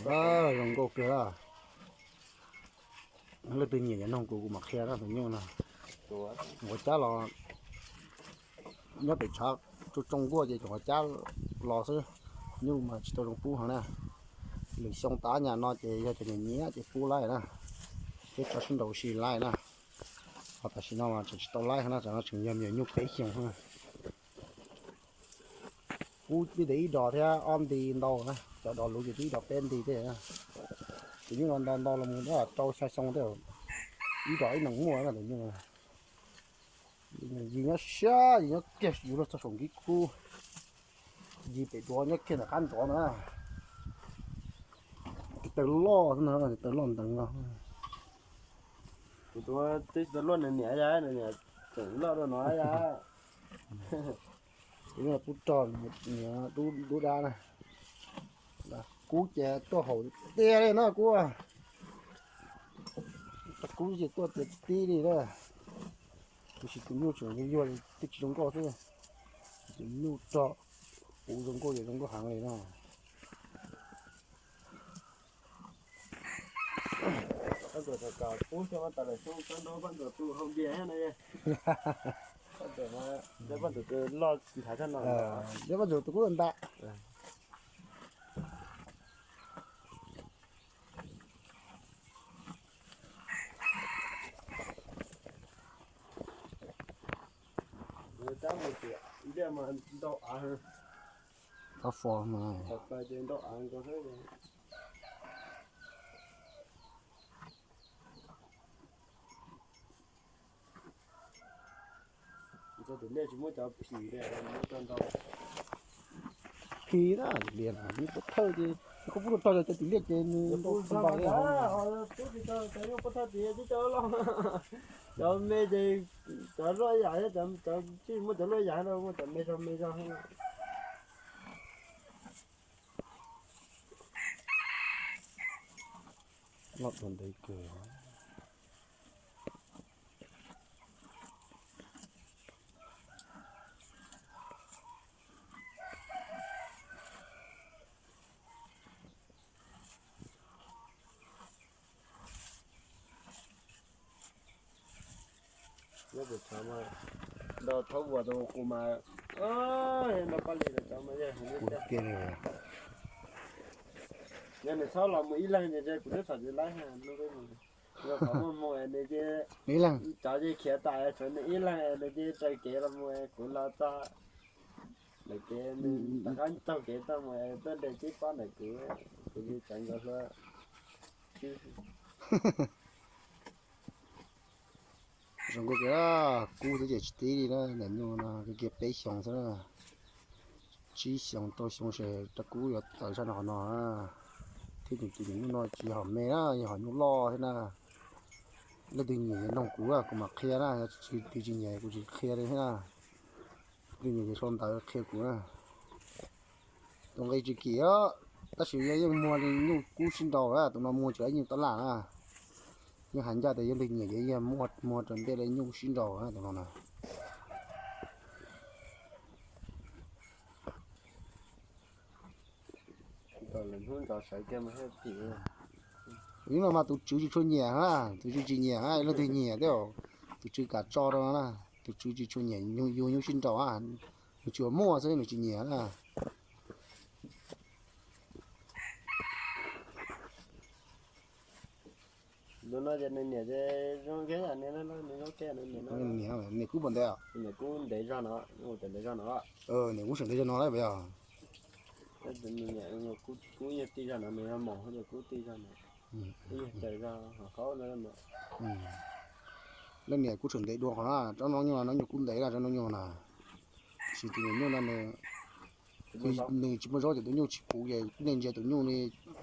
Zoo nkauj kawg. Leej twg nyiam ces noog kuv, kuv mam qhia na tus nyuj no. Nquav cab los nyob pem tshav tsoo tsoo nkuaj ces cov nquav cab los xwb, nyuj mas tsis tau zoo pub heev na. Lwm xyoo tav nyam no ces yog cov nyiam nyiam ces pub laij na, thiab tso sib nraus si laij na. Ho tam sim no mas tseem tsis tau laij na, tam no tseem yog me nyuam nyuj peb xyoos na. Pub li ntawd ib dos thiab ob nti ntau na, cov dos luv ces twb ib dos peb nti thiab. Tus nyuj no ntau ntau los mus rau xya xyoo thiab, ib dos ib nees muaj na tus nyuj. Yus nyob siab, yus nyob kiag yus luag txog saum nkib kub, yus pem duav nyob kiag ntawm qab ntsov na. Tus taw loj xwb na, tus taw loj nteev no. Kuv tus twb tsis tau luaj nws niam yog nws niam tseem loj dua no yog. Tus no kuv rog niam dub dab na. Kub ces tuaj haum tiag li no kub. Kub ces tuaj tiag tib li na. Tiam sis tus nyuj tseem yuag yuag twb tsis zoo nkauj xwb. Tus nyuj rog puv zoo nkauj ces zoo nkauj heev li na. Pab Ntxawm thaum kawg pub xyoo tas lawm, xyoo tau nrog Pab Ntxawm tus haus npias thiab no. Pab Ntxawm, Pab Ntxawm tus loj nthav tshaj no. Pab Ntxawm tus kub nta. Tab mus tiam ntiaj mas ntau av. Tab fo mas. Thaum kawg ces ntau av nkaus xwb. Cov tim liaj tsis muab cov phim li, muab cov ntau. Phim na, tim liaj no nws pub thawj ces koj pub rau rog cov tim liaj ces nws pub tsis tau cov nyuj pub thawj tim twb cov loj. Cov me ces cov luaj yam, cov tsis muaj cov luaj yam no, muaj cov me zog me zog. Loj dua ntev kawg. Nyob pem tshav mas nrog thaub vuas tus qus mas, nrog paj lis lawv cov mas yeej heev li tiag. Yog nws txhob los mus ib leeg ces kuv twb txhom tsis laib. Yog qhov muaj mus nws ces cov ces khiav tas, tshuav nws ib leeg nws ces raws kev los mus, kuv los txog ntawm kev, nws rov qab taug kev tuaj mus tuaj de tib pob ntawm kuv, kuv ces tseev nkaus hlua. Zoo nkauj kiag, kub xwb ces tsis tib li na, niam nyuj no kiag peb xyoos xwb na. Tsib xyoos rau xyoo ces rab kub yuav tawv tshaj no qhov no na. Thiab tus niam nyuj no tsis yog hom me na, yog hom nyuj loj thiab na. Leej twg nyiam noog kuv, kuv mam qhia na, yog leej twg tsis nyiam kuv tsis qhia li thiab na. Leej twg nyiam ces sau ntawv qhia kuv na. Tus nqi tsis kim, tab sis yog yeej muag li nyuj kub sib nraus na, tus no muag tsuas ib nyuj tab laj na. Yeej hais ncaj tias yog leej twg nyiam ces yeej muag rau ntiaj li nyuj sib nraus na tus no na. Hnub no mas tus tswv tsis tshua nyiam na, tus tswv tsis nyiam na, leej twg nyiam thiab tus tswv kam tso rau no na. Tus tswv tsis tshua nyiam yug nyuj sib nraus na, nws tsuas muaj xwb nws tsis nyiam na. Tus no ces nws niam ces zoo nkauj, nws zoo nkauj, nws niam, niam kub puas ntev? Niam kub ntev zog no, ntev zog no. Niam kub tseem ntev zog no lawm puas yog? Kub yog tij zog no, nws yog mos, kub tij zog no, ib yog caws zog hauv qhov no. Leej niam kub tseem ntev dua qhov na, tsob noob nyuj no noob nyuj kub ntev na, tsob noob nyuj na. Tab sis tus niam nyuj no nws tsis muaj zaub ces tus nyuj tsis puv ces nej ntsia tus nyuj li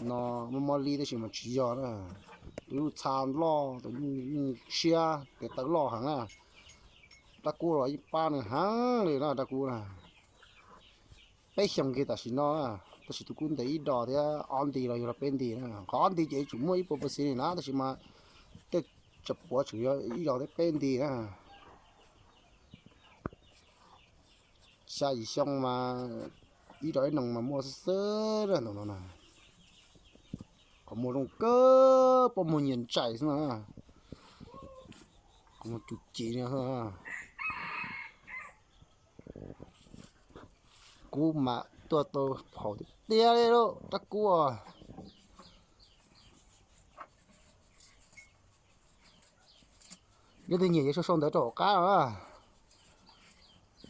no mob mob li tab sis mas tsis yog na. Tus nyuj txha loj, tus nyuj siab, tes taw loj heev na. Rab kub los yeej pab nws heev li na, rab kub na. Peb xyoos kiag tam sim no na, tab sis tus kub ntev ib dos thiab ob nti los yog los peb nti na. Qhov ob nti ces yuav tsum muaj ib puas percent li na, tab sis mas tej tsam puav tseem yog ib dos thiab peb nti na. Xya yim xyoo mas ib dos ib nees mas muaj xwb xwb na tus no na. Muag zoo kawg, pob muag nyias ntsais xwb na. Kuv muag cus ci no. Kub mas tuaj tau phaum tiag tiag li lauj, rab kub os. Leej twg nyiam ces sau sau ntawv rau hauv qab os.